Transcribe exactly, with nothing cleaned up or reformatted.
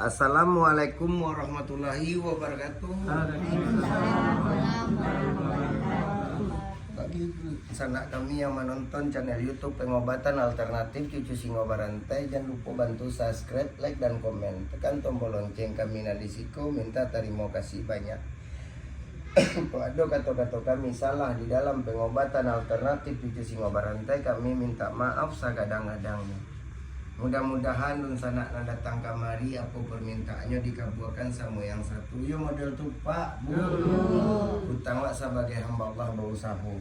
Assalamualaikum warahmatullahi wabarakatuh. Bagi sanak kami yang menonton channel YouTube Pengobatan Alternatif Cucu Singo Barantai, jan lupo bantu subscribe, like, dan komen. Tekan tombol lonceng kami nan di siko, minta tarimo kasih banyak. Kok ado kato-kato kami salah di dalam pengobatan alternatif cucu singo barantai, kami minta maaf sagadang-gadangnyo. Mudah-mudahan dunsanak nan datang kamari, apo permintaannyo dikabuakan samo yang satu. Iyo model tu, Pak, Bu. Yo. Utang wak sabagai hamba Allah bausaho.